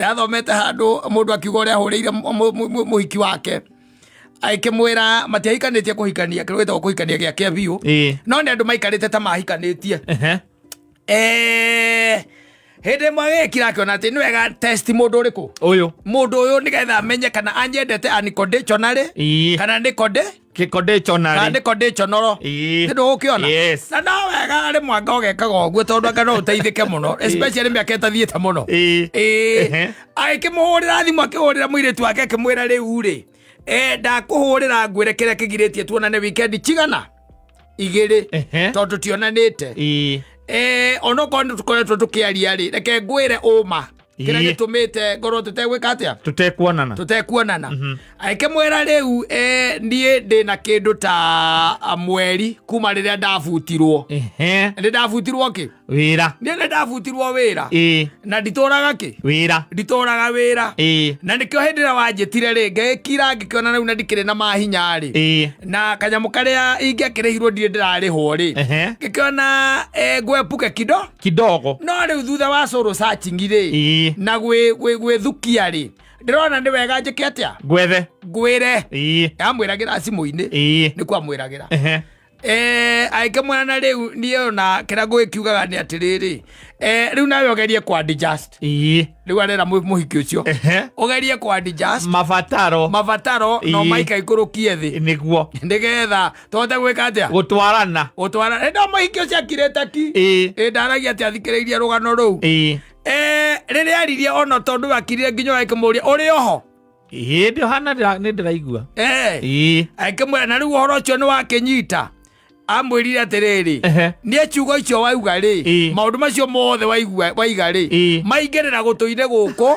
Ndathomete handũ mũndũ akiuga ũrĩa ahũrĩire mũhiki wake, akĩmwĩra matiahikanĩtie kũhikania kĩrĩa gĩtagwo kũhikania gĩake biũ, no nĩ andũ maikarĩte ta mahikanĩtie. Hĩndĩ ĩmwe agĩkira akĩona atĩ nĩ wega test mũndũ ũrĩkũ. Ũyũ. Mũndũ ũyũ nĩgetha amenye kana anyendete unconditionally kana nĩ konde Kĩkonditionally. Kana nĩ conditional. Nĩ ndũgũkĩona? Yes. Na no wega rĩmwe anga ũgekaga ũguo tondũ anga no ũteithĩke mũno, especially mĩaka ĩtathiĩte mũno. Ĩĩ. Agĩkĩmũhũrĩra thimũ, akĩhũrĩra mũirĩtu wake, akĩmwĩra, rĩu rĩ, ndakũhũrĩra ngwĩre kĩrĩa kĩgirĩtie tuonane weekend cigana 2, tondũ tionanĩte. Onokorwo nĩ tũkoretwo tũkĩaria rĩ, reke ngwĩre ũma kĩrĩa gĩtũmĩte ngorwo tũtegwĩka atĩa. Tũtekuonana. Tũtekuonana. Agĩkĩmwĩra rĩu, niĩ ndĩna kĩndũ ta mweri kuma rĩrĩa ndabutirwo. Nĩ ndabutirwo kĩ? Wĩra. Niĩ nĩ ndabutirwo wĩra. Na nditũraga kĩ? Wĩra. Nditũraga wĩra. Na nĩkĩo hĩndĩ ĩrĩa wanjĩtire rĩ, ngĩgĩkira ngĩkĩona rĩu na ndikĩrĩ na mahinya rĩ, na kanyamũ karĩa ingĩakĩrĩhirwo ndirĩ ndĩrarĩhwo rĩ, ngĩkĩona ngwepuke kido kidogo. No rĩu thutha wa soul searching rĩ, na gwĩthukia rĩ, ndĩrona nĩ wega njĩke atĩa? Ngwethe. Ngwĩre. Yamwĩragĩra thimũ-inĩ. Nĩ kwamwĩragĩra. Agĩkĩmwĩra na rĩu niĩ ona kĩrĩa ngũgĩkiugaga nĩ atĩrĩrĩ, rĩu nawe ũgerie kwa adjust. Rĩu arera mũhiki ũcio, ũgerie kwa adjust mabataro. Mabataro no maika ikũrũkie thĩ. Nĩguo. Nĩgetha tũhote gwĩka atĩa? Gũtwarana. Gũtwara ĩ no mũhiki ũcio akirĩte ki. Ĩ ndaragia atĩ athikĩrĩirie rũgano rũu. Rĩrĩa aririe ona tondũ akirire nginya agĩkĩmũria, ũrĩ oho? Ĩĩ, ndĩ hana nĩ ndĩraigua. Akĩmwĩra na rĩu ũhoro ũcio nĩ wakĩnyita, amwĩrire atĩrĩrĩ, niĩ ciugo icio wauga rĩ, maũndũ macio mothe waigua waiga rĩ, maingĩrĩra gũtũ-inĩ gũkũ,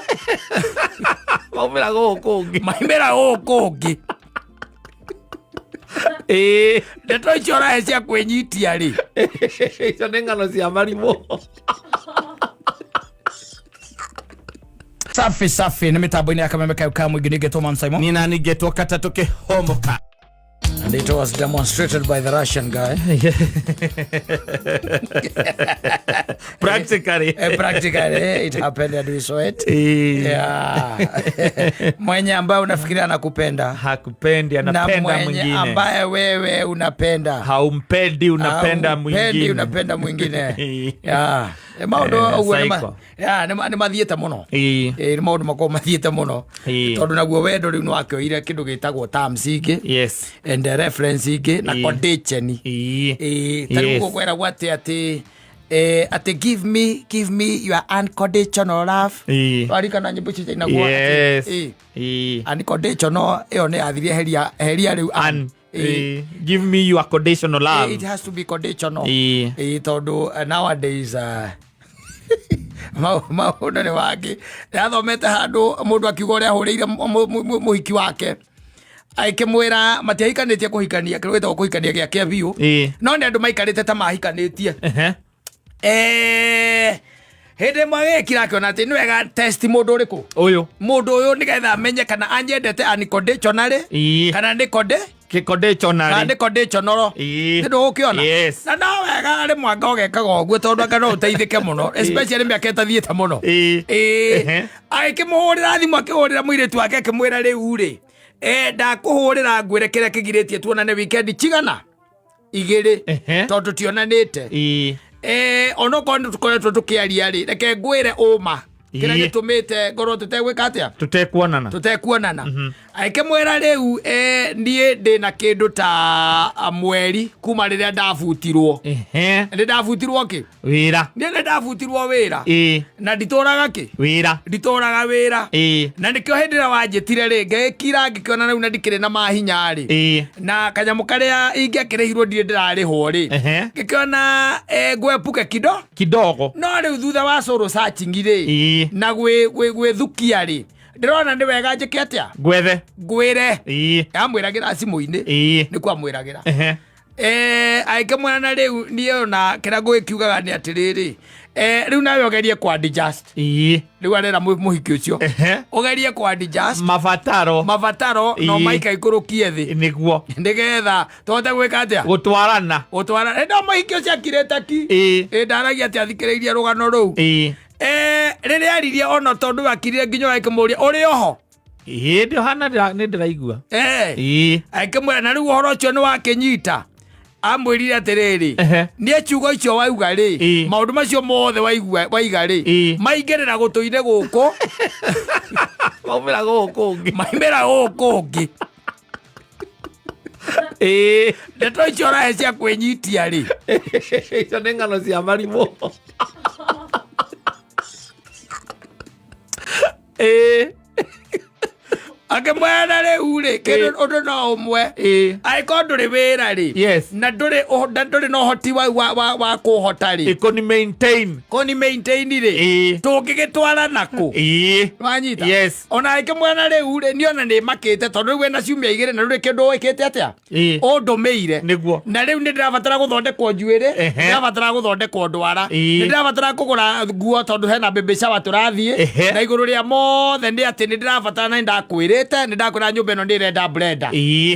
maumĩra gũkũ kũngĩ. Maimĩra gũkũ kũngĩ. Ndeto icio ũrahe cia kwĩnyitia rĩ, icio nĩ ng'ano cia marimũ. Safi safi, nĩ mĩtambo-inĩ ya Kameme kayo ka mũingĩ, nĩngetwo Man Simon. Nĩ nani ngetwo katatũ kĩhomoka. And it was demonstrated by the Russian guy. Practically. Practically, it happened and we saw it. Yeah. Mwenye ambaye unafikiria anakupenda hakupendi, na anapenda mwenye mwingine. Ambaye wewe unapenda haumpendi, unapenda haumpendi, mwingine. Unapenda mwingine. Yeah. Maũndũ ũguo nĩ Psycho. Yeah, nĩ mathiĩte mũno. Nĩ maũndũ makorwo mathiĩte mũno, tondũ naguo wendo rĩu nĩ wakĩoire kĩndũ gĩtagwo terms ingĩ and reference ingĩ na condition. Ta rĩu ũguo kweragwo atĩ give me your unconditional love. Warikana nyĩmbo icio ciainagwo atĩ, Yes. Unconditional ĩyo nĩ yathirie heria heria rĩu Un. Give me your conditional love. It has to be conditional. Tondũ nowadays maũndũ nĩ wangĩ. Ndathomete handũ mũndũ akiuga ũrĩa ahũrĩire mũhiki wake, agĩkĩmwĩra matiahikanĩtie kũhikania kĩrĩa gĩtagwo kũhikania gĩake biũ, no nĩ andũ maikarĩte ta mahikanĩtie. Hĩndĩ ĩmwe agĩkira akĩona atĩ nĩ wega test mũndũ ũrĩkũ. Ũyũ. Mũndũ ũyũ nĩgetha amenye kana anyendete unconditionally kana nĩ konde Kĩkonditionally. Kana nĩ conditional. Nĩ ndũgũkĩona? Yes. Na no wega rĩmwe anga ũgekaga ũguo tondũ anga no ũteithĩke mũno, especially mĩaka ĩtathiĩte mũno. Agĩkĩmũhũrĩra thimũ, akĩhũrĩra mũirĩtu wake, akĩmwĩra, rĩu rĩ, ndakũhũrĩra ngwĩre kĩrĩa kĩgirĩtie tuonane weekend cigana 2, tondũ tionanĩte. Onokorwo nĩ tũkoretwo tũkĩaria rĩ, reke ngwĩre ũma kĩrĩa gĩtũmĩte ngorwo tũtegwĩka atĩa? Tũtekuonana. Tũtekuonana. Agĩkĩmwĩra rĩu, niĩ ndĩna kĩndũ ta mweri kuma rĩrĩa ndabutirwo. Nĩ ndabutirwo kĩ? Wĩra. Niĩ nĩ ndabutirwo wĩra. Na nditũraga kĩ? Wĩra. Nditũraga wĩra. Na nĩkĩo hĩndĩ ĩrĩa wanjĩtire rĩ, ngĩgĩkira ngĩkĩona rĩu na ndikĩrĩ na mahinya rĩ, na kanyamũ karĩa ingĩakĩrĩhirwo ndirĩ ndĩrarĩhwo rĩ, ngĩkĩona ngwepuke kido kidogo. No rĩu thutha wa soul searching rĩ, na gwĩthukia rĩ, ndĩrona nĩ wega njĩke atĩa? Ngwethe. Ngwĩre. Yamwĩragĩra thimũ-inĩ. Nĩ kwamwĩragĩra. Agĩkĩmwĩra na rĩu niĩ ona kĩrĩa ngũgĩkiugaga nĩ atĩrĩrĩ, rĩu nawe ũgerie kwa adjust. Rĩu arera mũhiki ũcio, ũgerie kwa adjust mabataro. Mabataro no maika ikũrũkie thĩ. Nĩguo. Nĩgetha tũhote gwĩka atĩa? Gũtwarana. Gũtwara no mũhiki ũcio akirĩte ki. Ĩ ndaragia atĩ athikĩrĩirie rũgano rũu. Rĩrĩa aririe ona tondũ akirire nginya akĩmũria ũrĩ oho. Ĩĩ, ndĩ hana nĩ ndĩraigua. Akĩmwĩra na rĩu ũhoro ũcio nĩ wakĩnyita. Amwĩrire atĩrĩrĩ, niĩ ciugo icio wauga rĩ, maũndũ macio mothe waigua waiga rĩ, maingĩrĩra gũtũ-inĩ gũkũ, maumĩra gũkũ ũngĩ, maimĩra gũkũ ũngĩ. Ndeto icio ũrahe cia kwĩnyitia rĩ, icio nĩ ng'ano cia marimũ. Akĩmwĩra na rĩu rĩ, kĩndũ ũndũ no ũmwe, angĩkorwo ndũrĩ wĩra rĩ, na ndũrĩ na ndũrĩ na ũhoti wa kũhota rĩ, Ĩkũni maintain. Kũni maintain rĩ, tũngĩgĩtwara nakũ? Wanyita? Yes. Ona akĩmwĩra na rĩu rĩ, niĩ ona nĩ makĩte tondũ rĩu wĩna ciumia 2 na ndũrĩ kĩndũ wĩkĩte atĩa, ũndũmĩire. Na rĩu nĩ ndĩrabatara gũthondekwo njuĩrĩ, ndĩrabatara gũthondekwo ndwara, nĩ ndĩrabatara kũgũra nguo tondũ hena baby shower tũrathiĩ, na igũrũ rĩa mothe nĩ atĩ nĩ ndĩrabatara, na nĩ ndakwĩrĩte, nĩ ndakwĩra nyũmba ĩno nĩ ĩrenda blender.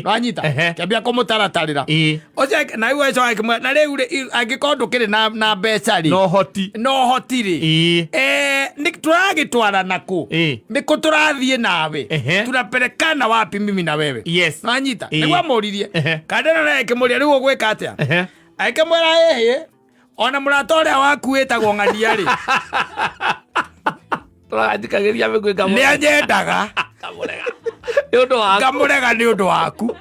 Wanyita? Kĩambia kũmũtaratarĩra. Ũcio na rĩu ũcio akĩmwĩra na rĩu rĩ, angĩkorwo ndũkĩrĩ na mbeca rĩ, na ũhoti, na ũhoti rĩ, nĩ tũragĩtwara nakũ? Nĩ kũ tũrathiĩ nawe? Tunapelekana wapi mimi na wewe? Wanyita? Nĩguo amũririe. Kandena naye akĩmũria rĩu ũgwĩka atĩa? Akĩmwĩra ĩhĩ, ona mũrata ũrĩa waku wĩtagwo ng'ania rĩ, tũrathikagĩria mĩguĩ. Nĩ anyendaga. Ngamũrega nĩ ũndũ waku. Ngamũrega nĩ ũndũ waku.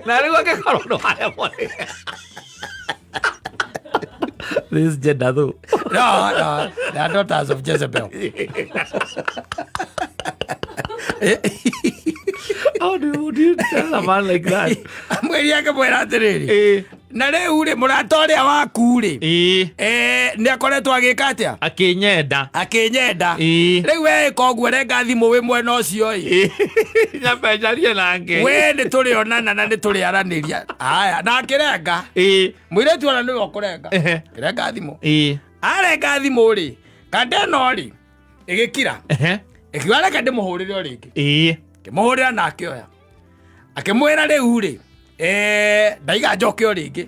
Na rĩu angĩkorwo ndũkaremwo nĩ this gender though. No, they are daughters of Jezebel. How do you tell a man like that? Amwĩria, akĩmwĩra atĩrĩrĩ, na rĩu rĩ, mũrata ũrĩa waku rĩ, nĩ akoretwo agĩka atĩa? Akĩnyenda. Akĩnyenda. Rĩu we ĩka ũguo, renga thimũ wĩ mwena ũcio ĩ. Nyambe njarie nake. We nĩ tũrĩonana na nĩ tũrĩaranĩria. Aya, na akĩrenga. Mũirĩtu ona nĩwe ũkũrenga. Kĩrenga thimũ. Arenga thimũ rĩ, kanda ĩno rĩ ĩgĩkira, ĩkiuga reke ndĩmũhũrĩre o rĩngĩ. Akĩmũhũrĩra na akĩoya, akĩmwĩra rĩu rĩ, ndaiga njoke o rĩngĩ.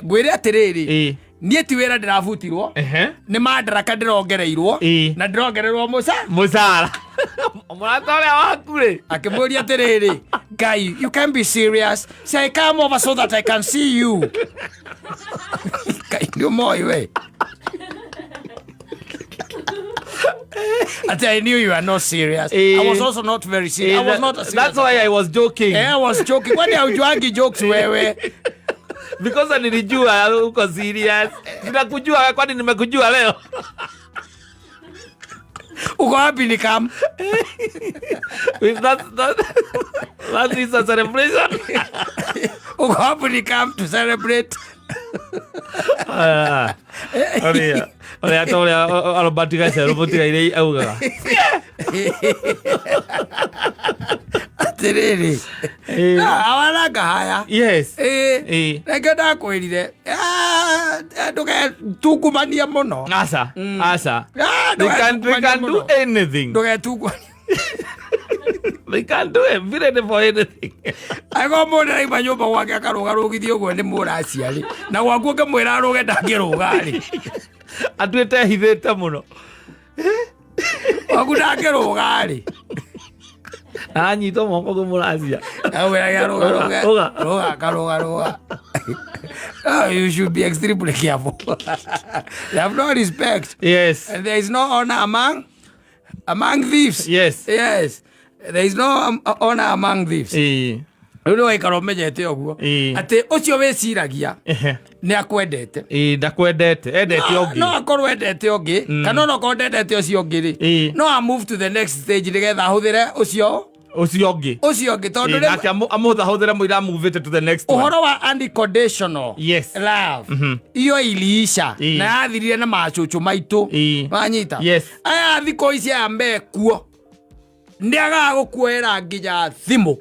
Ngwĩre atĩrĩrĩ, niĩ ti wĩra ndĩrabutirwo, nĩ mandaraka ndĩrongereirwo, na ndĩrongererwo mũca Mũcara. Mũrata ũrĩa waku rĩ. Akĩmũria atĩrĩrĩ, "Guy, you can be serious? Say come over so that I can see you." Ngai nĩ ũmoĩ we. Ati, "I knew you are not serious. I was also not very serious. I was not serious." That's why I was joking. I was joking. Kwani haujuangi jokes wewe? Because nilijua uko serious. Ninakujua, kwani nimekujua leo? Uko wapi ni kam? With that is a celebration. Uko wapi ni kam to celebrate? Ah, ũrĩa ta ũrĩa Albert Gacerũ mũtigaire augaga. Atĩrĩrĩ. Awana ngahaya. Reke ndakwĩrire. Ndũgetungumanie mũno. Aca, aca. They can do anything. Ndũgetungumanie. They can do it. Be ready for anything. Angĩkorwo mũndũ araima nyũmba gwake akarũgarũgithio ũguo nĩ mũraciarĩ, na gwaku ũngĩmwĩra arũge ndangĩrũga rĩ. Atuĩte hithĩte mũno. Gwaku ndangĩrũga rĩ. Aranyitwo moko kwĩ mũracia. Amwĩraga rũga rũga. Rũga. Rũga karũga rũga. Oh, you should be extremely careful. They have no respect. And there is no honor among thieves. Yes, there is no honor among thieves. Rĩu nĩ waikara ũmenyete ũguo atĩ ũcio wĩciragia nĩ akwendete, Ĩĩ, ndakwendete, endete ũngĩ. No akorwo endete ũngĩ, kana ona okorwo ndendete ũcio ũngĩ rĩ, no a move to the next stage nĩgetha ahũthĩre ũcio Ũcio ũngĩ. Ũcio ũngĩ tondũ rĩu Nake amũhũthahũthĩre mũira amuvĩte to the next one. Ũhoro wa unconditional love iyo iliisha na yathirire na macũcũ maitũ. Wanyita? Yes. Aya thikũ ici aya mekuo nĩ agaga gũkuoera nginya thimũ.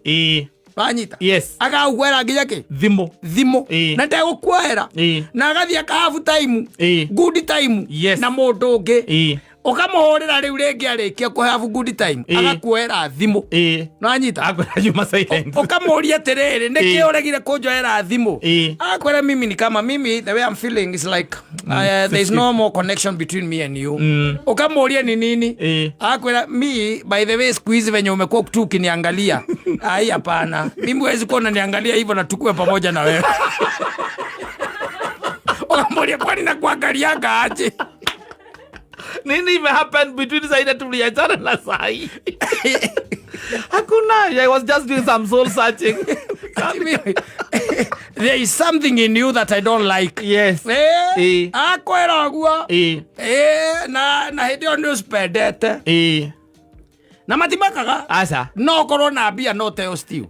Wanyita? Yes. Agaga gũkuoera nginya kĩ? Thimũ. Thimũ. Na ndegũkuoera, na agathiĩ akahabu time, good time na mũndũ ũngĩ. Ũkamũhũrĩra rĩu rĩngĩ arĩkia kũ have good time, agakuoera thimũ. Nanyita. Akwĩra yuma silent. Ũkamũria atĩrĩrĩ, nĩkĩ ũregire kũnjoera thimũ? Akwĩra, mimi ni kama mimi, the way I'm feeling is like there is no more connection between me and you. Ũkamũria ni nini? Akwĩra, me, by the way, siku hizi venye umekuwa tu ukiniangalia, ai, hapana, mimi huwezi kuwa unaniangalia hivyo na tukue pamoja na wewe. Ũkamũria, kwani nakuangalianga aje? Nini imehappen between saida tuliachana na sahi? Hakuna. I was just doing some soul searching. There is something in you that I don't like. Akwĩra ũguo. Na hĩndĩ ĩyo nĩ ũspendete na matimakaga. Aca. No ũkorwo na mbia no teo still.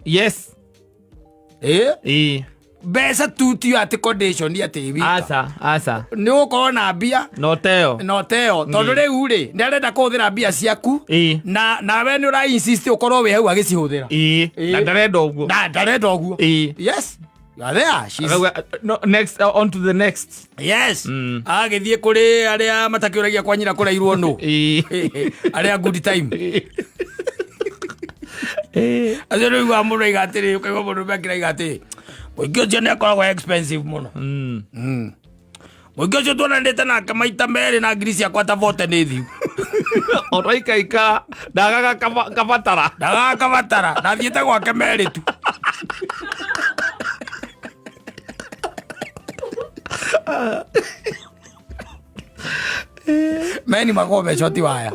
Mbeca tu tio atĩ condition atĩ wika. Aca, aca. Nĩ ũgũkorwo na mbia no teo. No teo, tondũ rĩu rĩ, nĩ arenda kũhũthĩra mbia ciaku na nawe nĩ ũra insist ũkorwo wĩ hau agĩcihũthĩra. Na ndarenda ũguo. Na ndarenda ũguo. Yes, you are there. She's Akauga, no, next, on to the next. Yes, agĩthiĩ kũrĩ arĩa matakĩũragia kwa nyina kũrairwo nũ, arĩa good time. Acio nĩ ũiguaga mũndũ aiga atĩrĩ, ũkaigua mũndũ ũmwe akĩraiga atĩrĩ, mũingĩ ũcio nĩ akoragwo expensive mũno. Mũingĩ ũcio tuonanĩte nake maita merĩ na ngiri ciakwa ta bote nĩ thiu. Ũraikaikara ndagaga kabatara. Ndagakabatara, ndathiĩte gwake merĩ tu. Meni makoragwo me short waya,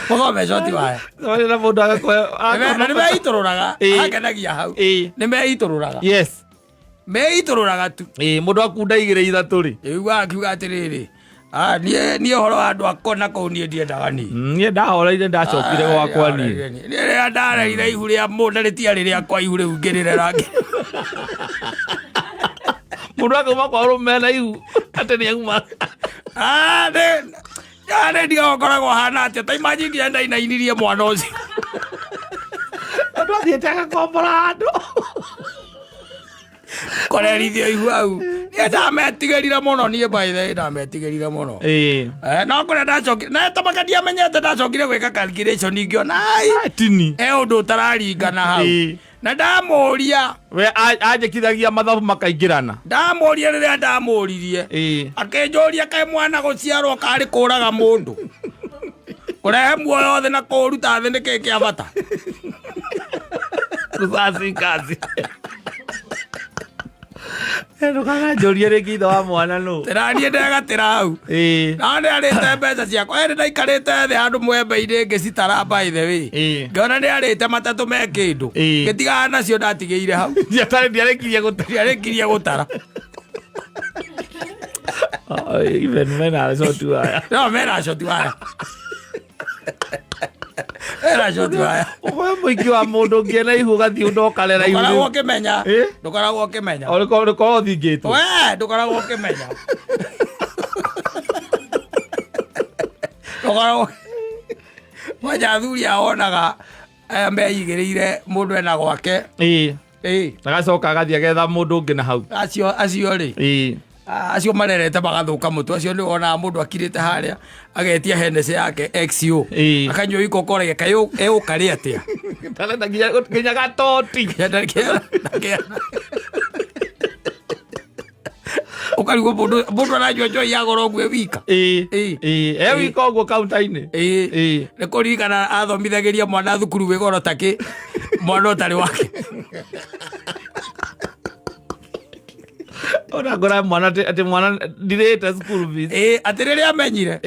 makoragwo me short waya. Thamani na mũndũ agakũhe Na nĩ meitũrũraga. Hakenagia hau. Nĩ meitũrũraga. Meitũrũraga tu. Mũndũ akunda igĩrĩ ithatũ rĩ. Iguaga akiuga atĩrĩrĩ, "Ah, niĩ ũhoro wa andũ akwa na kũu niĩ ndiendaga niĩ." Niĩ ndahoreire, ndacokire gwakwa niĩ. Niĩ rĩrĩa ndareire ihu rĩa mũndũ na rĩtiarĩ rĩakwa, ihu rĩu ngĩrĩrera. Mũndũ akauma kwa ũrũme na ihu atĩ nĩ auma. Ah, nĩ ndiga ũkoragwo hana atĩa, ta imagine nginya ndainainirie mwana ũcio. Andũ athiĩte agakombora handũ. Kũrerithio ihu hau, niĩ ndametigĩrire mũno, niĩ by the way ndametigĩrire mũno. No kũrĩa ndacokire na tamaka ndiamenyete, ndacokire gwĩka calculation ngĩona ai Tini. e ũndũ ũtararingana hau. Na ndamũria. We anjĩkithagia mathabu makaingĩrana. Ndamũria, rĩrĩa ndamũririe, akĩnjũria, kaĩ mwana gũciarwo karĩ kũraga mũndũ? Kũrehe muoyo thĩ na kũũruta thĩ nĩ kĩĩ kĩa bata? Uzazi kazi. Ndũkananjũrie rĩngĩ ithe wa mwana nũ. Tĩraniĩ ndegatĩra hau. Na nĩ arĩte mbeca ciakwa ĩrĩ, ndaikarĩte thĩ handũ mwembe-inĩ ngĩcitara, by the way, ngĩona nĩ arĩte matatũ me kĩndũ. Ngĩtigana nacio, ndatigĩire hau. Ndiatarĩ ndiarĩkirie gũtara. Ndiarĩkirie gũtara. Oh, even men are short wire. No mena short wire, mena short wire. Ũkoe mũingĩ wa mũndũ ũngĩ na ihu ũgathiĩ ũndokarera ihu. Ndũkoragwo ũkĩmenya. Ndũkoragwo ũkĩmenya. Ũkorwo ũthingĩtwo. We ndũkoragwo ũkĩmenya, ndũkoragwo mwanja. Athuri aonaga aya meigĩrĩire mũndũ ena gwake. Agacoka agathiĩ agetha mũndũ ũngĩ na hau. Acio rĩ, acio marerete magathũka mũtwe. Acio nĩ wonaga mũndũ akirĩte harĩa agetia Hennessy yake XO, akanyua iko, ũkoragia kaĩ egũkarĩa atĩa. Ndarenda nginya gatoti. Ũkarigwo mũndũ aranyua njohi ya goro ũguo e wika. E wika ũguo kaunta-inĩ. Nĩ kũririkana athomithagĩria mwana thukuru wĩ goro takĩ mwana ũtarĩ wake. Ona ngora mwana atĩ mwana ndirĩte school fees. Atĩ rĩrĩa amenyire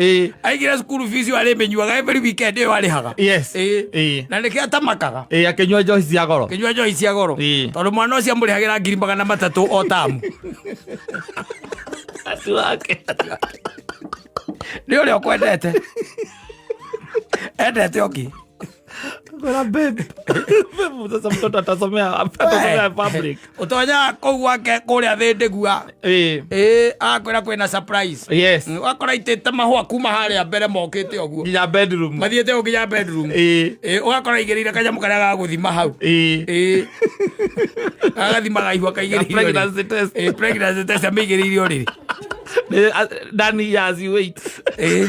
aigire school fees ĩyo arĩmĩnyuaga every weekend ĩyo arĩhaga. Na nĩkĩo atamakaga. Akĩnyua njohi cia goro. Kĩnyua njohi cia goro. Tondũ mwana ũcio amũrĩhagĩra 300,000 o tamu. Ati wake. Nĩ ũrĩa ũkwendete endete ũngĩ. Ngwĩra babe. Babe, sasa mtoto atasomea public. Ũtonyaga kũu gwake kũrĩa thĩndĩgua. Ĩĩ. Ĩĩ, akwĩra kwĩna surprise. Yes. Wakora itĩte mahũa kuma harĩa mbere mokĩte ũguo. Nginya bedroom. Mathiĩte ũguo nginya bedroom. Ĩĩ. Ĩĩ, ũgakora aigĩrĩire kanyamũ karĩa ga gũthima hau. Ĩĩ. Ĩĩ. Agathimaga ihua kaigĩrĩire. Pregnancy test. Ĩĩ, pregnancy test amĩigĩrĩire ũrĩrĩ. Dani years you wait. Ĩĩ.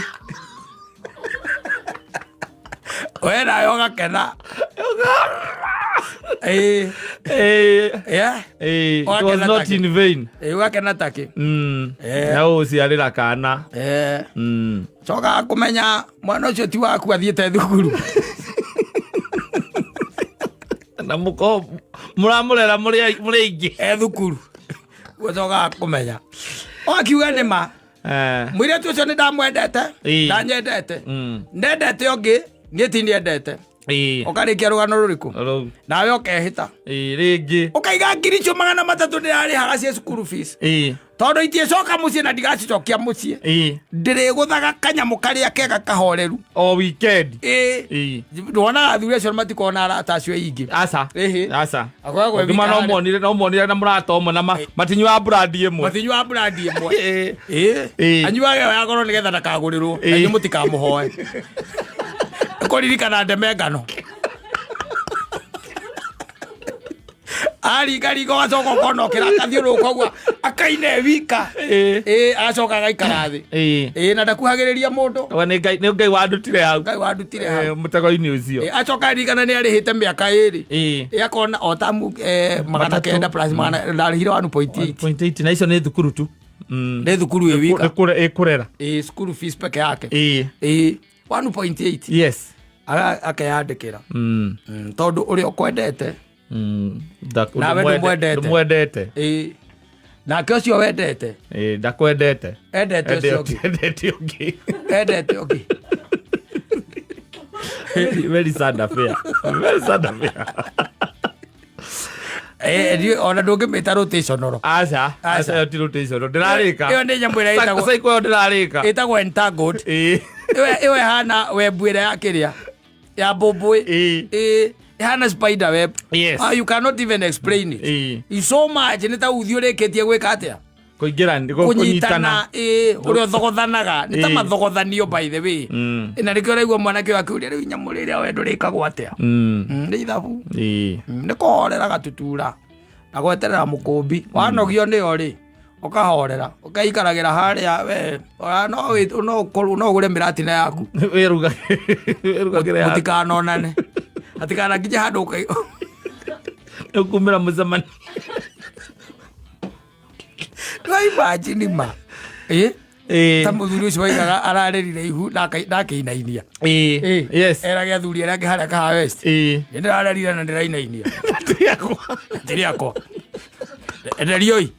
We nawe ũgakena. Ĩĩ. Eh, Yeah. eh, it Ũgakena was not take. in vain. Ĩĩ, ũgakena takĩ. Na ũciarĩra kana. Eh. Cokaga kũmenya mwana ũcio ti waku athiĩte thukuru. Na mũko mũramũrera mũrĩ aingĩ. E thukuru. Ũcokaga kũmenya. Ũgakiuga nĩ ma. Mũirĩtu ũcio nĩ ndamwendete. Ĩĩ. Ndanyendete. Ndendete ũngĩ, niĩ ti niendete. Ũkarĩkia rũgano rũrĩkũ? Rũu. Nawe ũkehĩta. Ĩĩ, rĩngĩ. Ũkaiga ngiri icio 300 ndĩrarĩhaga cia cukuru fees. Ĩĩ. Tondũ itiĩcoka mũciĩ na ndigacicokia mũciĩ. Ĩĩ. Ndĩrĩgũthaga kanyamũ karĩa kega kahoreru. O weekend. Ĩĩ. Ĩĩ. Ndonaga athuri acio matikoragwo na arata acio aingĩ. Aca. Ĩhĩ. Aca. Akoragwo e Ũngĩma wika no harĩa. muonire no muonire na mũrata ũmwe na matinyuaga brandi ĩmwe. Matinyuaga brandi ĩmwe. Ĩĩ. Ĩĩ. Ĩĩ. Anyuaga ĩyo ya goro nĩgetha ndakagũrĩrwo. Ĩĩ. Na inyuĩ mũtikamũhoe. Kũririkana ndeme ngano. Aringaringa ũgacoka ũkona ũkĩra akathiũrũrũka ũguo akaina e wika. Ĩĩ. Ĩĩ, agacoka agaikara thĩ. Ĩĩ. Ĩĩ, na ndakuhagĩrĩria mũndũ. Wa nĩ Ngai wandutire hau. Ngai wandutire hau. Eh, mũtego-inĩ ũcio. Ĩĩ, acoka aririkana nĩ arĩhĩte mĩaka ĩrĩ. Ĩĩ. Ĩĩ, akona o ta magana Matatũ. kenda plus magana ndarĩhire 1.8. 1.8 na icio nĩ thukuru tu. Nĩ thukuru ĩ wika. Ĩkũrera. Ĩĩ, school fees peke yake. Ĩĩ. Ĩĩ, 1.8. Yes. Akeyandĩkĩra. Tondũ ũrĩa ũkwendete. Nawe ndũmwendete. Ndũmwendete. Ĩĩ. Nake ũcio wendete. Ĩĩ, ndakwendete. Endete ũcio ũngĩ. Endete ũngĩ. Endete ũngĩ. Very, very sad affair. Very sad affair. Ĩĩ, ona ndũngĩmĩta rotational. Aca, Aca. aca ĩyo ti rotation. Ndĩrarĩka. Ĩyo nĩ nyamũ ĩrĩa ĩtagwo- Cycle ĩyo ndĩrarĩka. Ĩtagwo entangled. Ĩĩ. Ĩyo ĩhana webu ĩrĩa ya kĩrĩa ya mbũmbũĩ. Ĩĩ. Ĩĩ, ĩhana spider web. Yes. Ah, you cannot even explain it. Ĩĩ. It's so much nĩ ta uthi ũrĩkĩtie gwĩka atĩa? Kũingĩra Kũnyitana, ĩĩ, ũrĩa ũthogothanaga. Nĩ ta Ĩĩ. mathogothanio by the way. Na nĩkĩo ũraigua mwanake ũyũ akĩũria rĩu nyamũ rĩrĩa wendo rĩkagwo atĩa? Nĩ ithabu. Ĩĩ. Nĩ kũhorera gatutura na gweterera mũkũmbi. Wanogio nĩyo rĩ, ũkahorera, ũkaikaragĩra harĩa we, ona no no ũkorwo no ũgũre mĩratina yaku. Wĩrugagĩre yaku. Mũtikanonane. Hatikanakinye handũ Nĩũkumĩra mũcemanio. Ndũraimagine ma. Ĩĩ. Ĩĩ. Ta mũthuri ũcio waigaga ararĩrire ihu na akĩinainia. Ĩĩ. Yes. Erage athuri arĩa angĩ harĩa Kahawa West. Ĩĩ. Nĩ ndĩrarĩrire na ndĩrainainia. Ti rĩakwa. Ti rĩakwa. Enderioi.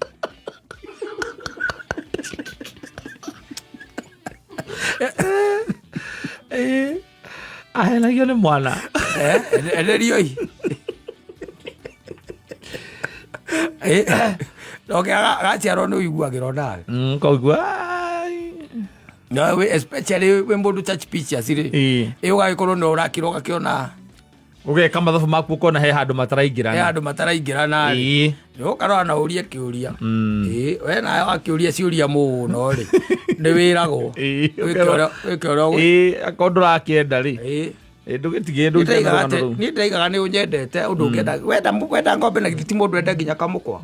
Ĩĩ. Ahenagio nĩ mwana. Enderioi. Oke agaciarwo nĩ ũiguagĩra nawe. Koguo. No, we especially wĩ mũndũ touch pictures rĩ. Ĩĩ. Ĩ ũgagĩkorwo nĩ ũrakira ũgakĩona Ũgeka mathabu maku ũkona he handũ he mataraingĩrana. handũ mataraingĩrana rĩ. Ĩĩ. Nĩ ũkarora na ũrie kĩũria. Ĩĩ, we nawe wakĩũria ciũria mũno rĩ. Nĩ wĩragwo. Ĩĩ, Wĩke ũrĩa wĩke ũrĩa ũgũ- Ĩĩ, akorwo ndũrakĩenda rĩ. Ĩĩ. Ĩĩ, ndũgĩtige Niĩ ndũgĩtige ndĩraigaga rũgano atĩ- rũu. niĩ ndĩraigaga nĩ ũnyendete ũndũ ũngĩenda wenda ng'ombe na githĩ ti mũndũ enda nginya kamũkwa.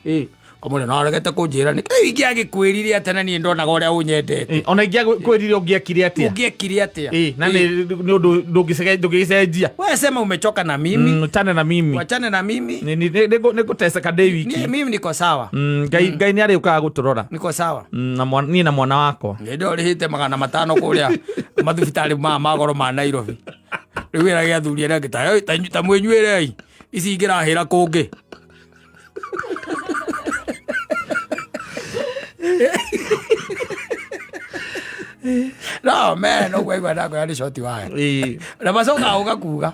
Ĩĩ. Kamũrĩa no aregete kũnjĩra nĩ rĩu ingĩagĩkwĩrire atĩa na niĩ ndonaga ũrĩa ũnyendete. Ĩĩ, ona ingĩakwĩrire ũngĩekire atĩa. Ũngĩekire atĩa? Ĩĩ, na nĩ nĩ ũndũ ndũngĩgĩcenjia. Wewe sema umechoka na mimi. Achana na mimi. Wachane na mimi. Nĩ ngũteceka ndĩ wiki. Mimi niko sawa. Ngai nĩ arĩũkaga gũtũrora. Niko sawa. Na niĩ na mwana wakwa. Nĩ ndorĩhĩte 500 kũrĩa mathibitarĩ maya ma goro ma Nairobi. Rĩu wĩrage athuri arĩa angĩ ta mwĩnyuĩrei ici ingĩrahĩra kũngĩ. No man, no kwaigua ndakwĩra nĩ shoti waya. Ĩĩ. Na macokaga ũgakuga.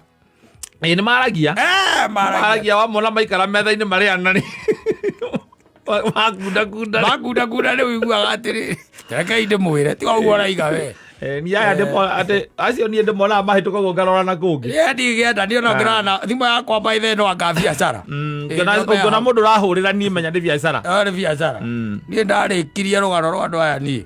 Ĩĩ, nĩ maragia. Maragia. Maragia wamona maikara metha-inĩ marĩana rĩ. Makundakunda. Makundakunda nĩ ũiguaga atĩrĩ, rekei ndĩmwĩre, tiga ũguo ũraiga we. Niĩ aya atĩ acio niĩ ndĩmonaga mahĩtũka ũguo ngarora na kũngĩ. Ĩ, ndigĩenda niĩ ona ngĩrora na thimũ yakwa by the no anga biacara. Ĩ, namba ya Ũngĩona mũndũ ũrahũrĩra niĩ menya nĩ biacara. Ĩyo nĩ biacara. Niĩ ndarĩkirie rũgano rwa andũ aya niĩ.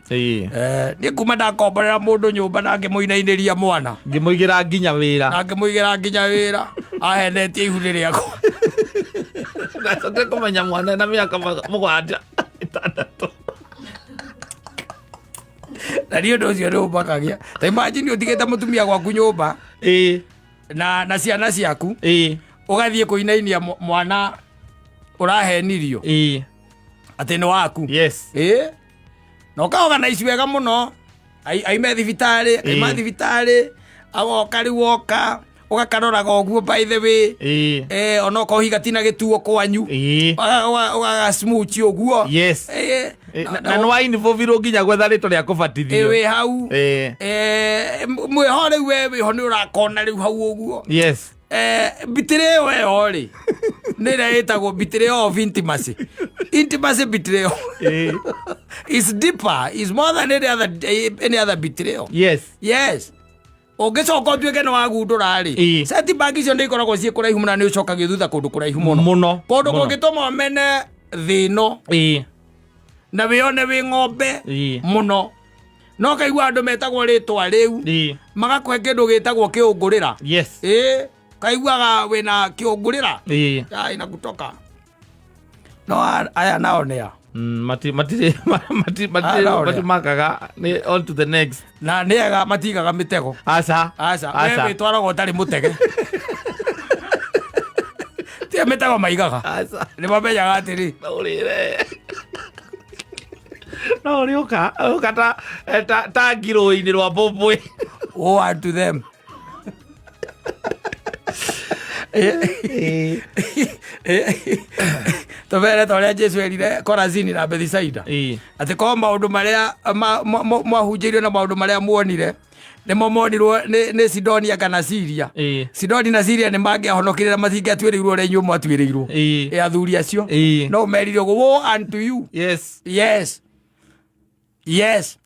Niĩ kuma ndakomborera mũndũ nyũmba na ngĩmũinainĩria mwana. Ngĩmũigĩra nginya wĩra. Na ngĩmũigĩra nginya wĩra ahenetie ihu nĩ rĩakwa. Ndacokire kũmenya mwana na mĩaka 7 6. Na niĩ ũndũ ũcio nĩ ũmbakagia. Ta imagine ũtigĩte mũtumia gwaku nyũmba na ciana ciaku ũgathiĩ kũinainia mwana ũrahenirio atĩ nĩ waku. Na ũkaorganize wega mũno. Aime thibitarĩ, aima thibitarĩ, agoka rĩu oka, ũgakaroraga ũguo by the way. Onokorwo higa tina gĩtuo kwanyu. Ũgagasmooch ũguo. Na nĩ wainvolvirwo nginya gwetha rĩtwa rĩa kũbatithio. Wĩ hau. Mwĩho rĩu we wĩho nĩ ũrakona rĩu hau ũguo. Betrayal ĩyo rĩ, nĩ ĩrĩa ĩtagwo betrayal of intimacy. Intimacy betrayal. Is deeper, is more than any other betrayal. Yes. Ũngĩcoka ũtuĩke nĩ wagundũra rĩ, setback icio nĩ ikoragwo ciĩ kũraihu mũno na nĩ ũcokagio thutha kũndũ kũraihu mũno. Mũno. Kũndũ Mũno. kũngĩtũma ũmene thĩ ĩno. Na wĩone wĩ ng'ombe mũno. No kaigua andũ metagwo rĩtwa rĩu, magakũhe kĩndũ gĩtagwo kĩũngũrĩra. Kaiguaga wĩna kĩũngũrĩra. Ya, inakutoka. No aya nao nĩ a? Ah, no, Matimakaga nĩ on to the next. Na nĩ ega matigaga mĩtego. Aca. Aca. We Aca. wĩtwaraga ũtarĩ mũtege. Tia mĩtego maigaga. Aca. Nĩ mamenyaga atĩrĩ. No ũrĩre. No ũrĩũka, ũka ta ngirũ-inĩ rwa mbũmbũĩ. Woe unto them. Tũmere ta ũrĩa Jesu erire Korazini na Bethisaida. Atĩ korwo maũndũ marĩa mwahunjĩirio na maũndũ marĩa muonire nĩmo monirwo nĩ Sidonia kana Syria. Sidoni na Syria nĩ mangĩahonokire na matingĩatuĩrĩirwo ũrĩa inyuĩ mwatuĩrĩirwo. Athuri acio. No merire ũguo, woe unto you. Yes. Yes.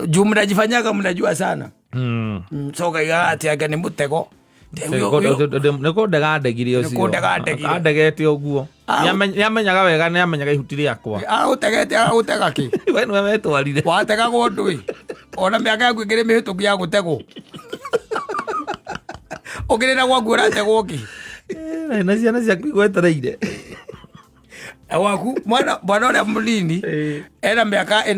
Juu mnajifanyaga mnajua sana. So kaigaga atĩ anga nĩ mũtego. Nĩ kũndega andegire ũcio. Nĩ kũndega andegire. Andegete ũguo. Nĩamenyaga wega, nĩamenyaga ihuti rĩakwa. Agũtegete, agũtega kĩ? We nĩwe wetwarire. Wategagwo ndũĩ. Ona mĩaka yaku ĩngĩrĩ mĩhĩtũku ya gũtegwo. Ũkĩrĩ na gwaku ũrategwo kĩ? Na ciana ciaku igwetereire. Na gwaku, mwana ũrĩa mũnini, ena mĩaka 8.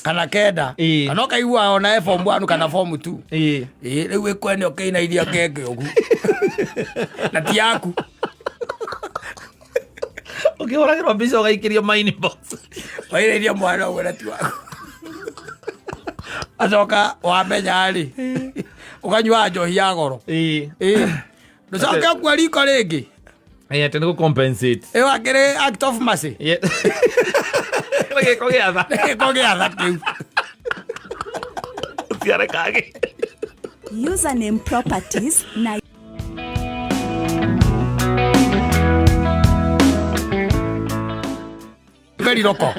Kana 9. Kana ũkaigua ona e form 1 kana form 2. Rĩu ĩkwene ũkĩina iria ngenge ũguo. Na ti yaku. Ũkĩhũragĩrwo mbica ũgaikĩrio my inbox. Waina iria mwana ũguo na ti waku. Acoka wamenya rĩ, ũkanyua njohi ya goro. Ndũcoke ũkua riko rĩngĩ. Atĩ nĩ gũ-compensate. Ĩyo akĩrĩ act of mercy. Nĩ gĩko gĩa tha. Nĩ gĩko gĩa tha kĩu. Ũtiarekage. Username properties na Very local.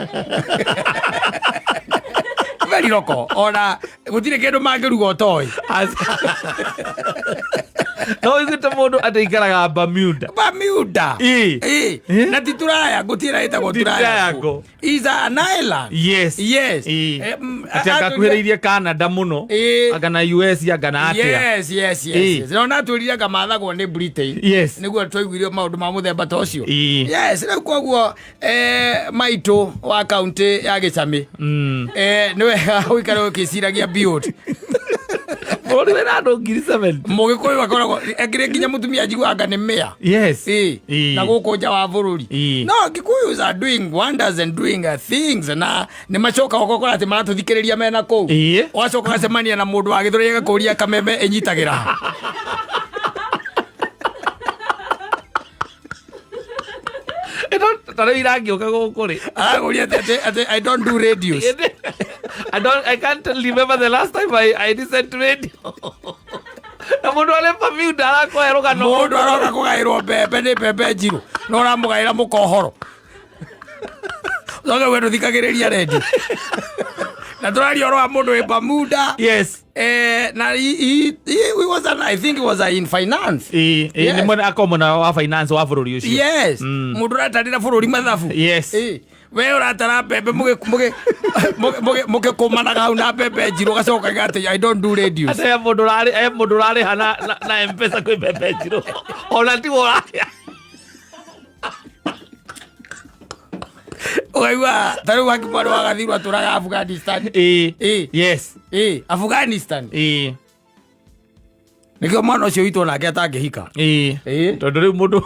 Very local. Ona gũtirĩ kĩndũ mangĩruga ũtoĩ. No ũiguĩte mũndũ atĩ aikaraga Bermuda. Bermuda. Na ti Triangle, gũtirĩ na ĩtagwo Ti Triangle. Triangle. Is an island. Yes. Yes. Atĩ akakuhĩrĩirie Canada mũno. Anga na US anga na atĩa. Yes, yes, yes, yes. Na ona atwĩrire anga mathagwo nĩ Britain. Yes. Nĩguo twaiguire maũndũ ma mũthemba ta ũcio. Yes, rĩu koguo, maitũ wa kaunti ya Gĩcamĩ. Nĩ wega ũikare ũkĩciragia build. Bũrũri wĩna andũ ngiri seven. Mũgĩkũyũ akoragwo, ekĩrĩ nginya mũtumia njiguaga anga nĩ mĩa. Yes. Na gũkũ nja wa bũrũri. No, Kikuyus are doing wonders and doing things na nĩ macokaga ũgakora atĩ maratũthikĩrĩria mena kũu. Ũgacoka ũgacemania na mũndũ wa Gĩthũri agakũria kameme ĩnyitagĩra ha. Ĩno ta rĩu irangĩũka gũkũ rĩ. Aragũria atĩ I don't do radios. I don't, I can't remember the last time I listened to radio. Na mũndũ arĩ Bermuda arakũhe rũgano. Mũndũ aroka kũgaĩrwo mbembe nĩ mbembe njirũ. No ũramũgaĩra mũkohoro. Ũcoke we ndũthikagĩrĩria redio. Na Na tũraria ũhoro wa mũndũ wĩ Bermuda. Yes. Na he was an, I think he was in finance. Ĩĩ, ĩĩ, Yes. nĩ mwena akorwo mwena wa finance wa bũrũri ũcio. Yes. Mũndũ ũratarĩra bũrũri mathabu. Yes. We ũratara mbembe mũgĩkũmanaga hau na mbembe njirũ, ũgacoka ũkauga atĩ I don't do radios. Ate he mũndũ ũrarĩha na M-Pesa kwĩ mbembe njirũ, ona tiwe ũrarĩha. Ũkaigua ta rĩu haki mwarĩ wa Gathirũ atũraga Afghanistan. Ĩĩ. Ĩĩ. Yes. Ĩĩ, Afghanistan. Ĩĩ. Nĩkĩo mwana ũcio witũ onake atangĩhika. Ĩĩ. Ĩĩ. Tondũ rĩu mũndũ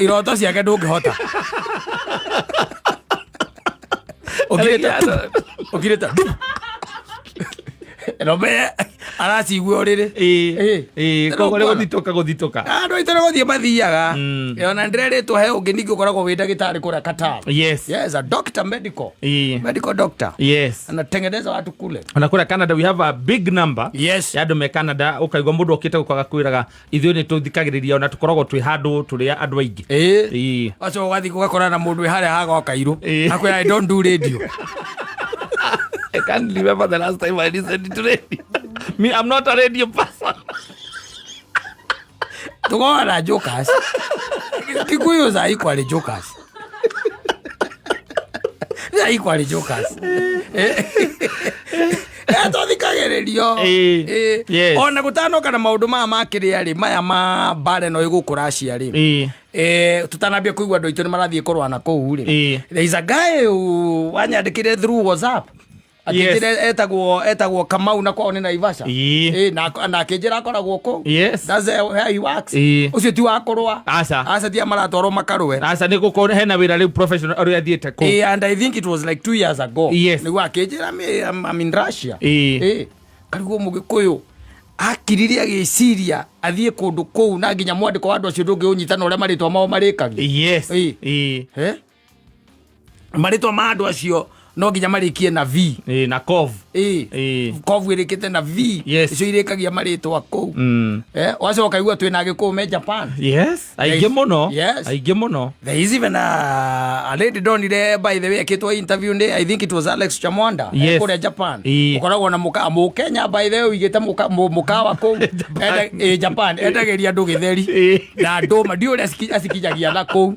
Iroto ciake ndũngĩhota. Ũkirĩte tu. Ũkirĩte tu. No me aracigua ũrĩrĩ. Ĩĩ. Ĩĩ. Ĩĩ, koguo nĩ gũthitũka gũthitũka. Andũ aitũ nĩ gũthiĩ mathiaga. Ona ndĩrerĩtwo he ũngĩ ningĩ ũkoragwo wĩ ndagĩtarĩ kũrĩa Qatar. Yes. Yes, a doctor medical. Ĩĩ. Medical doctor. Yes. Anatengeneza watu kule. Ona kũrĩa Canada we have a big number Yes. ya andũ me Canada, ũkaigua mũndũ okĩte gũka agakwĩraga ithuĩ nĩ tũthikagĩrĩria ona tũkoragwo twĩ handũ tũrĩ andũ aingĩ. Ĩĩ. Ĩĩ. Acio ũgathiĩ ũgakora na mũndũ wĩ harĩa haga kairũ. Ĩĩ. Akwĩra I don't do radio. I can't remember the last time I listened to radio. Me, I'm not a radio person. Tukoragwo na jokers. Kikuyu saa kwari jokers. Saa kwari jokers. Tũthikagĩrĩrio. Ĩĩ. Ĩĩ. Yes. Ona gũtanoka na maũndũ maya ma kĩrĩa rĩ, maya ma mbara ĩno ĩgũkũ Russia rĩ. Ĩĩ. Tũtanambia kũigua andũ aitũ nĩ marathiĩ kũrũa na kũu rĩ. Ĩĩ. There is a guy who wanyandĩkire through WhatsApp. Akĩnjĩra etagwo Kamau na kwao nĩ Naivasha. Ĩĩ. Ĩĩ, na akĩnjĩra akoragwo kũu. Yes. That's where he works. Ĩĩ. Ũcio ti wa kũrũa. Aca. Aca ti a maratwarwo makarũe. Aca nĩ gũkorwo hena wĩra rĩu professional ũrĩa athiĩte kũu. Ĩĩ, and I think it was like 2 years ago. Yes. Nĩguo akĩnjĩra me I'm in Russia. Ĩĩ. Ĩĩ. Karigwo mũgĩkũyũ akirire agĩciria athiĩ kũndũ kũu na nginya mwandĩko wa andũ acio ndũngĩũnyita na ũrĩa marĩtwa mao marĩkagia. Yes. Ĩĩ. Ĩĩ. Eh? Marĩtwa ma andũ acio no nginya marĩkie na V. Ĩĩ, na kov. Ĩĩ. Ĩĩ. Kovu ĩrĩkĩte na V. Yes. Icio irĩkagia marĩtwa kũu. Wacoka ũkaigua twĩna Agĩkũyũ me Japan. Yes. Aingĩ mũno. Yes. Aingĩ mũno. There is even a lady ndonire, by the way, akĩtwo interview nĩ, I think it was Alex Chamwanda. Yes. Kũrĩa Japan. Ĩĩ. Ũkoragwo na mũka Mũkenya, by the way, ũigĩte mũkawa kũu. Japan. Japan endagĩria andũ gĩtheri Ĩĩ. na ndũma, ndiũ ũrĩa acikinyagia na kũu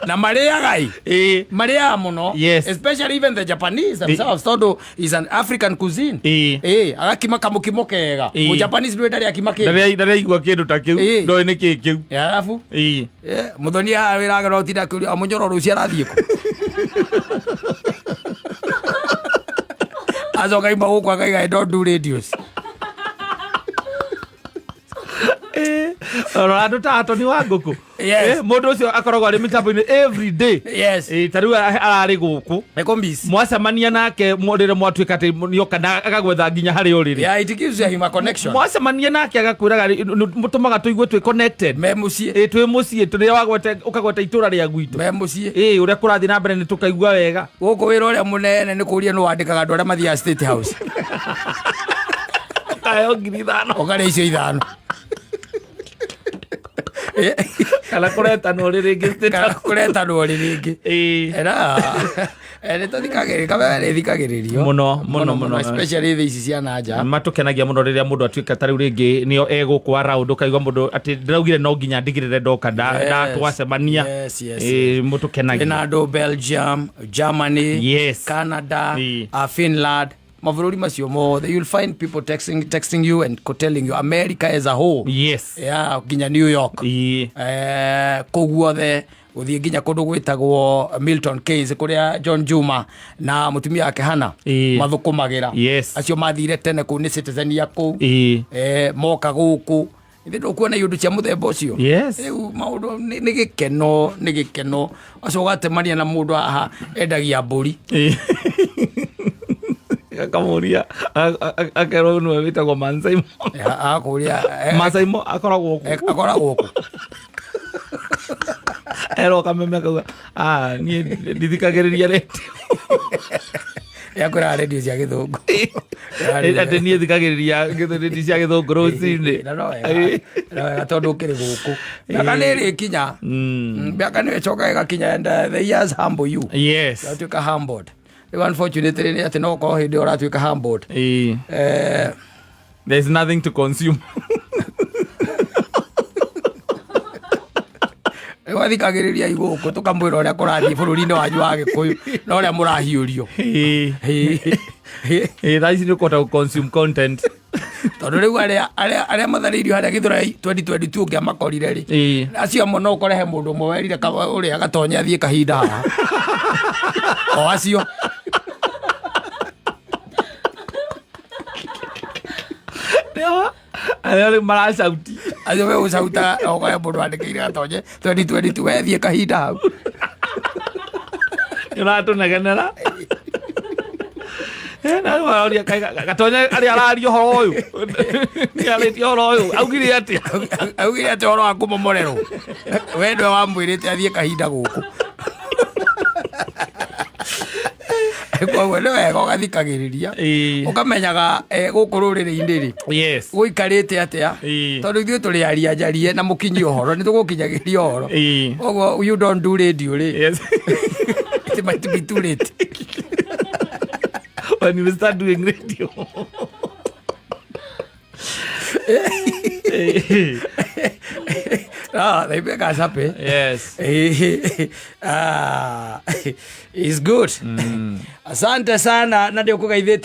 na marĩaga ĩ. Ĩĩ. Marĩaga mũno. Yes. Especially even the Japanese themselves, tondũ is an African cuisine. Ĩĩ. Ĩĩ, agakima kamũkimo kega. Ĩĩ. Mũjapanese ndũĩ ndarĩ akima kĩndũ. Ndarĩ aigua kĩndũ ta kĩu. Ĩĩ. Ndoĩ nĩ kĩĩ kĩu. Arabu Ĩĩ. Mũthoni haha wĩra wake no ũtinda akĩũria amũnyoro rũciũ arathiĩ kũ, acoka ima gũkũ akaiga I don't do radios. Rora andũ ta Atoni wa ngũkũ. Yes. Mũndũ ũcio akoragwo arĩ mĩtambo-inĩ every day. Yes. Ĩĩ, ta rĩu ararĩ gũkũ. Nĩkũmiss. Mwacemania nake rĩrĩa mwatuĩka atĩ nĩoka na agagwetha nginya harĩa ũrĩrĩ. Yeah, it gives you a connection. Mwacemania nake agakwĩraga mũtũmaga tũigue twĩ connected. Me mũciĩ. Ĩĩ, twĩ mũciĩ tũrĩa wagweta ũkagweta itũra rĩa gwitũ. Me mũciĩ. Ĩĩ, ũrĩa kũrathiĩ na mbere nĩ tũkaigua wega. Gũkũ wĩra ũrĩa mũnene nĩ kũria nĩ wandĩkaga andũ arĩa mathiaga State House. Ũkaheo 5,000. Ũkarĩa icio 5. Kana kũretanwo rĩ rĩngĩ State Kana House. kũretanwo rĩ rĩngĩ. Ĩĩ. Era nĩ tũthikagĩrĩrio, kameme nĩ ĩthikagĩrĩrio Mũno, mũno, mũno. Especially thĩ ici cia na nja. Matũkenagia mũno rĩrĩa mũndũ atuĩka ta rĩu rĩngĩ nĩo egũkũ around, ũkaigua mũndũ atĩ ndĩraugire no nginya ndigĩrĩre ndoka Yes. ndatwacemania. Yes, yes, Ĩĩ, mũtũkenagia. Ĩna andũ Belgium, Germany, Yes. Canada, Ĩĩ. Finland, mabũrũri macio mothe you'll find people texting you and telling you, America as a whole. Yes. Yeah, nginya New York. Ĩĩ. Kũu guothe gũthiĩ nginya kũndũ gwĩtagwo Milton Keynes kũrĩa John Juma na mũtumia wake Hannah Ĩĩ. mathũkũmagĩra. Yes. Acio mathire tene kũu nĩ citizen ya kũu. Ĩĩ. Moka gũkũ ithe ndũkuona iũndũ cia mũthemba ũcio. Yes. Rĩu maũndũ nĩ gĩkeno, nĩ gĩkeno. Ũcio ũgatemania na mũndũ haha endagia mbũri. Ĩĩ. Akamũria akerwo nĩwe wĩtagwo Mansaimo. Akũria Mansaimo akoragwo kũ? Akoragwo kũ? Erwo kameme akauga, "Ah, niĩ ndithikagĩrĩria redio." Yakwĩraga redio cia gĩthũngũ. Atĩ niĩ thikagĩrĩria redio cia gĩthũngũ rũcinĩ. Na no wega, no wega tondũ ũkĩrĩ gũkũ mĩaka nĩ ĩrĩkinya. Mĩaka nĩ ĩcokaga ĩgakinya and the years humble you. Yes. Yatuĩka humbled. Rĩu unfortunately nĩ atĩ no ũkorwo hĩndĩ ĩyo ũratuĩka humbled. Ĩĩ. There's nothing to consume. Rĩu athikagĩrĩria igũkũ tũkamwĩra ũrĩa kũrathiĩ bũrũri-inĩ wanyu wa Gĩkũyũ na ũrĩa mũrahiũrio. Ĩĩ. Ĩĩ, thaa ici nĩ ũkũhota gũ consume content. Tondũ rĩu arĩa matharĩirio harĩa Gĩthũrai 2022 ũngĩamakorire rĩ, Ĩĩ. acio amwe no ũkore he mũndũ ũmwe werire ũrĩa Gatonye athiĩ kahinda haha, o acio. Arĩa rĩu maracauti. Acio megũcauta, no ũkore mũndũ andĩkĩire Gatonye 2022 wethiĩ kahinda hau. Nĩ ũratũnegenera. Na rĩu aroria kaĩ Gatonye arĩa araria ũhoro ũyũ. Nĩ arĩtie ũhoro ũyũ. Augire atĩa? Augire atĩ ũhoro wa kũmomorerwo we nĩwe wamwĩrĩte athiĩ kahinda gũkũ. Koguo nĩ wega ũgathikagĩrĩria, ũkamenyaga gũkũ rũrĩrĩ-inĩ rĩ, gũikarĩte atĩa, tondũ ithuĩ tũrĩ aria njarie na mũkinyi ũhoro nĩ tũgũkinyagĩria ũhoro. Koguo you don't do radio rĩ, it might be too late. When you start doing radio. Ah, they gacape. Ah, is good. Asante sana na nä å kå geithä.